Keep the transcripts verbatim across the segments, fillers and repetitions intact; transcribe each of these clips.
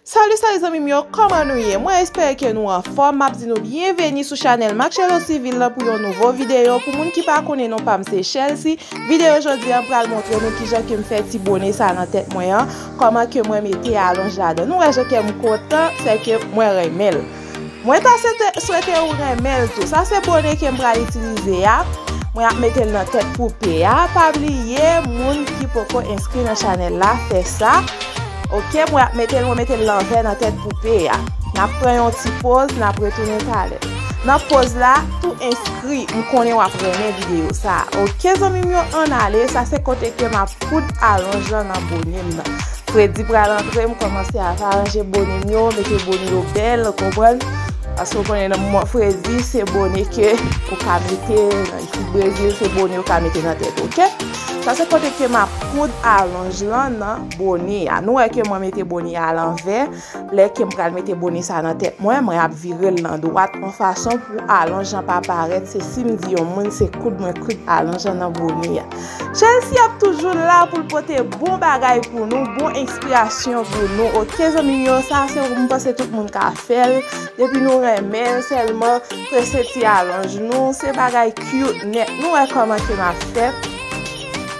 Salut, salut zanmi m yo, kòman nou ye? Mwen espere ke nou anfòm. M ap di nou byenveni sou chanèl Marcello Civil lan pou yon nouvo videyo. Pou moun ki pa konnen non pa m se Chelsea, videyo jodi an pral montre nou kijan ke m fè ti bone sa nan tèt mwen an, kòman ke mwen mete alonj ladan. Nou wè jan ke m kontan, se ke mwen renmen l. Mwen ta swete, swete ou renmen l tou. Sa se bone ke m pral itilize a. Mwen ap mete l nan tèt poupe a. Pa bliye, moun ki poko enskri nan chanèl la, fè sa. Ok, mwen ap mete l, mwen mete l lanvè nan tèt poupe a. N ap pran yon ti poz, n ap retounen talè. Nan poz la, tou enskri, m konnen w ap renmen videyo sa. Ok, zanmi m yo, ann ale, sa se kote ke m ap koud alonj lan nan bone m nan. Fredi pral antre, m kòmanse ap aranje bone m yo, mete bone yo bèl, ou konprann? Paske w konnen nan moman fredi, se bone ke ou ka mete, nan isit Brezil, se bone ou ka mete nan tèt, ok? Sa se kote ke m ap koud alonj lan nan bone a. Nou wè ke mwen mete bone a lanvè. Lè ke m pral mete bone sa nan tèt mwen, mwen ap vire l nan dwat, yon fason pou alonj lan pa parèt. Se si m di yon moun, se koud mwen koud alonj lan nan bone a. Chelsea ap toujou la pou l pote bon bagay pou nou, bon enspirasyon pou nou. Ok, zanmi m yo, sa se, m panse tout moun ka fè l. Depi nou renmen l, sèlman prese ti alonj nou, se bagay cute nèt. Nou wè kòman ke m ap fè.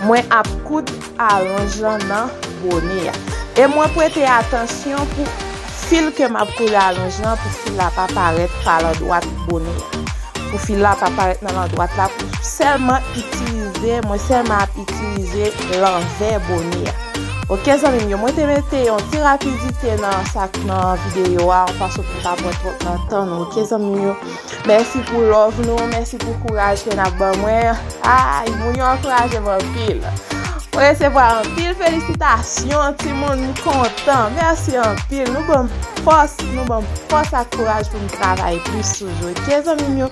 Mwen ap koud alonj lan nan bone a. E mwen prete atansyon pou fil ke m ap koud alonj lan, pou fil la pa parèt pa landwat bone a. Pou fil la pa parèt nan landwat la, pou sèlman itilize, mwen sèlman ap itilize lanvè bone a. Ok, zanmi m yo, mwen te mete yon ti rapidite nan sa k nan videyo a, yon fason pou m pa pran twòp nan tan nou. Ok, zanmi m yo, mèsi pou love nou, mèsi pou kouraj ke n ap ban mwen. Ay, moun yo ankouraje m anpil. Mwen resevwa anpil felisitasyon, timoun, m kontan. Mèsi anpil. Nou ban m fòs, nou ban m fòs ak kouraj pou m travay plis toujou. Ok, zanmi m yo?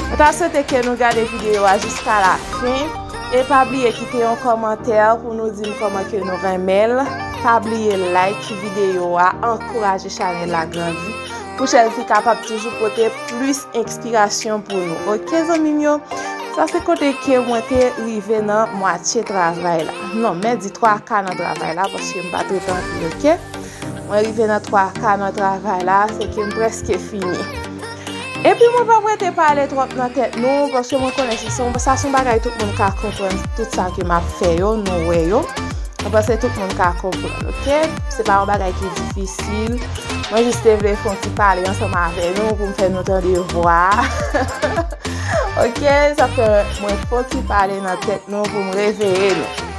Mwen ta swete ke nou gade videyo a jiska la fen. E pa bliye kite yon kòmantè pou nou di m kòman ke nou renmen l. Pa bliye like videyo a, ankouraje chanèl la grandi. Pou Chelsea kapab toujou pote plis enspirasyon pou nou. Ok, zanmi m yo? Sa se kote ke mwen te rive nan mwatye travay la. Non, mwen di twa ka nan travay la, paske m pa t rete anpil, ok? Mwen rive nan twa ka nan travay la, se ke m prèske fini. Epi mwen pa prete pale twòp nan tèt nou, paske mwen konnen se, se, sa se yon bagay tout moun ka konprann, tout sa ke m ap fè yo, nou wè yo. Mwen panse tout moun ka konprann, ok? Se pa yon bagay ki difisil. Mwen jis te vle fè yon ti pale ansanm avè nou pou m fè nou tande vwa. Ok, sa fè mwen fè yon ti pale nan tèt nou pou m reveye nou.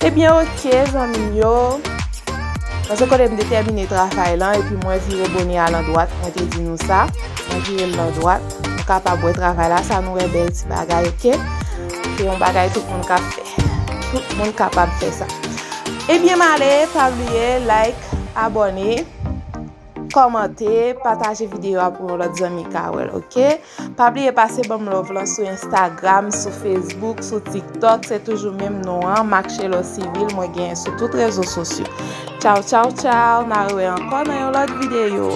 Ebyen, ok, zanmi m yo. Paske kote m te tèmine travay lan, epi mwen vire bone a landwat, mwen te di nou sa. Mwen vire l landwat. Nou kapab wè travay la, sa nou wè bèl ti bagay, ok? Se yon bagay tout moun k ap fè. Tout moun kapab fè sa. Ebyen, m ale, pa bliye, like, abòne, kòmante, pataje videyo a pou yon lòt zanmi ka wè l, ok? Pa bliye pase ban m love lan sou Instagram, sou Facebook, sou TikTok, se toujou menm non an, Marcello Civil, mwen genyen sou tout rezo sosyo. Tchaw, tchaw, tchaw, n a rewè ankò nan yon lòt videyo.